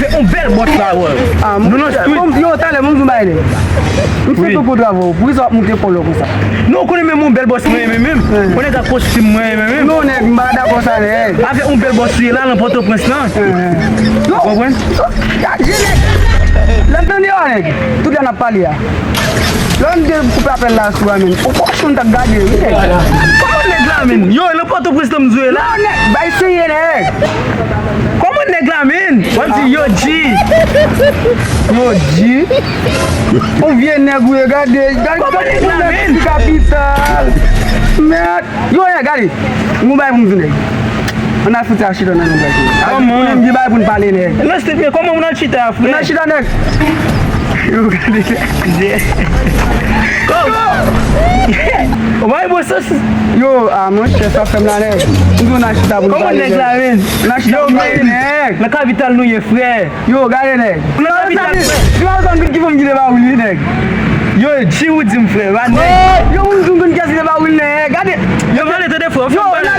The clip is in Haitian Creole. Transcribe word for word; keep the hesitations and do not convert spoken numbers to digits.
Yon bèl bòs la, wè. Ah, nou nan street. Bon, yo, talè, mwen m di w bagay, nèg. M se tonton travay, poukisa w ap moute kòlè konsa? Non, ou konnen menm yon bèl bòs mwen renmen menm. Yon nèg ak kostim mwen renmen menm. Non, nèg, m pa dakò sa, nèg. Avèk yon bèl bòs ou ye la, nan Pòtoprens lan. Ou konprann? Gade, nèg. Lè m tande yo, nèg. Tout lè n ap pale a. Lè m te koupe apèl la sou a, menm. Ou kochon t ap gade, wi, nèg. Kòman nèg la, menm? Yo, nan Pòtoprens lan m di w ye la. Non, nèg, bay serye, nèg. Kòman nèg la, menm? W ap di yo G. Yo G. Yon vye nèg ou ye, gade, gade. Kòman nèg la, menm? Ti kapital. Mèd. Yo, nèg, gade. Yon bagay pou m di, nèg. Ann al fout sa chita nan yon bagay. Kòman? Gen bagay pou n pale, nèg. Nan street, men kòman moun al chita a, frè? Nan chita, nèg. Yo, gade. Kòman? Ou bay bon sans. Yo, a, monchè, sa fè m la, nèg. M di w nan chita pou n pale, nèg. Kòman nèg la, menm? Nan chita pou n pale, nèg. Nan kapital nou ye, frè. Yo, gade, nèg. Nan kapital, frè. Yo, moun di m konn kiyès ki te ba ou li, nèg. Yo, di ou di m, frè, ba nèg. Yo, moun di m konn kiyès ki te ba ou li, nèg. Gade. Yo, pale tande, frè. Yo, nan